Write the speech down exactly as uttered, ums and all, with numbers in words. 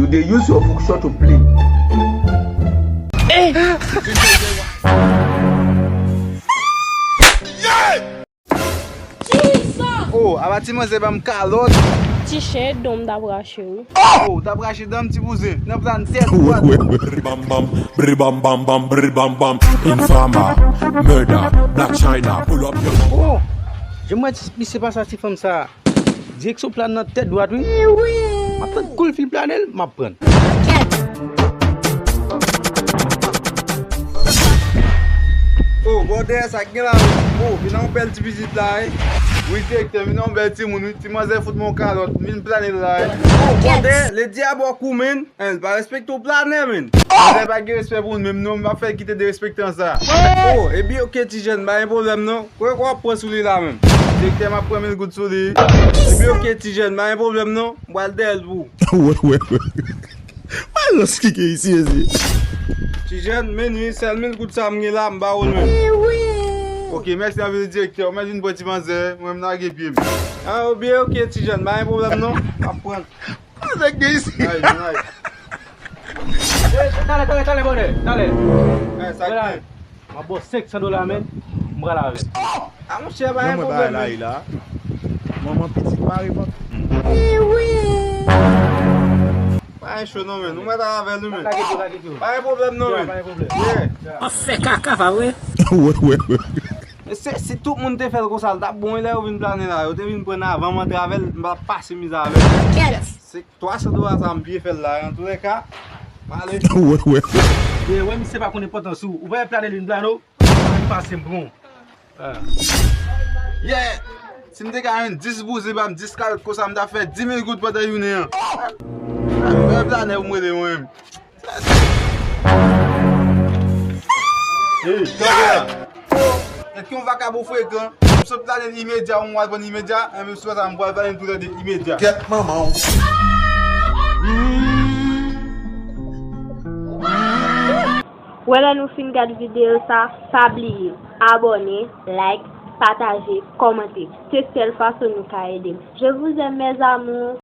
Dey use your book shot to play. Oh, aba ti manzè ban m kalòt. Ti chen, dan m t ap rache wi. Oh, t ap rache dan m ti bouzen. Nan plan tèt dwat. Bri bam bam, bri bam bam bam, bri bam bam. Infama, murder, Black China, pull up your. Oh, jan m wè ti misye pase a ti fanm sa. Direksyon plan nan tèt dwat wi. M ap tann kou l fin plane l, m ap pran. Oh, bòdè, sa k gen la wi. Oh, vin nan yon bèl ti pitit la wi. Wi, direktè, vin nan yon bèl timoun wi. Ti manzè fout mwen yon kalòt, vin plane l la wi. Oh, bòdè, le dyab ap koumen. Hein, l pa respekte w planè, men. Lè pa gen respè pou moun menm non, m ap fè l kite derespektan sa. Oh, epi oke ti jèn, pa gen pwoblèm non. Kwè w ap pran sou li la menm. Direktè, m ap pran mil goud sou li. Epi oke ti jèn, pa gen pwoblèm non. M pral dèyè l pou ou. Wè, wè, wè. Balans ki gen isi, mesye. Ti jèn, men wi, sèl mil goud sa m gen la, m ba ou l menm. Oke, mèsi anpil direktè. Ou mèt vin pran ti manzè, mwen m lage pye m. Ah, oubyen oke ti jèn, pa gen pwoblèm non. M ap pran l. Sa k gen isi? Ay, ay. Eh, talè, talè, talè, bòdè, talè. Eh, sa k gen? M ap ba w senk san dola, men m pral avè l. Ah, monchè, pa gen pwoblèm, men. Manman pitit mare vant. Pa gen cho non, men. Nou mèt avè l, men. Lage tou, lage tou. Pa gen pwoblèm non, men. Pa gen pwoblèm. Yeah. W ap fè kaka, pa vre? Wè, wè, wè. Men se, si tout moun te fè l konsa, l t ap bon, wi, lè yo vin plane la, yo te vin pran n avan m antre avè l, m p ap pase mize avè l. Se twa san dola sa m peye fè l la, antoulèka, m ale. Wè, wè. Ye, wè, misye pa konn enpòtans ou. Ou pa wè plane l vin plane w, ou pa vin pase m pran w. Ah. Yeah! Si m te ka jwenn dis bouzen, ba m dis kalòt konsa, m ta fè dis mil goud pandan jounen an. Mwen planè pou m rele mwen menm. Hey, kanpe la. Èske yon vakabon frekan? M sot plane l imedya, ou m al pran l imedya, enben sou sa m pral plane l tou tande imedya. Gèt manman w. Wè lè nou fin gad videyo sa, pa bliye abòne, like, pataje, kòmante. Se sèl fason nou ka ede m. Je vous aime, mes amours.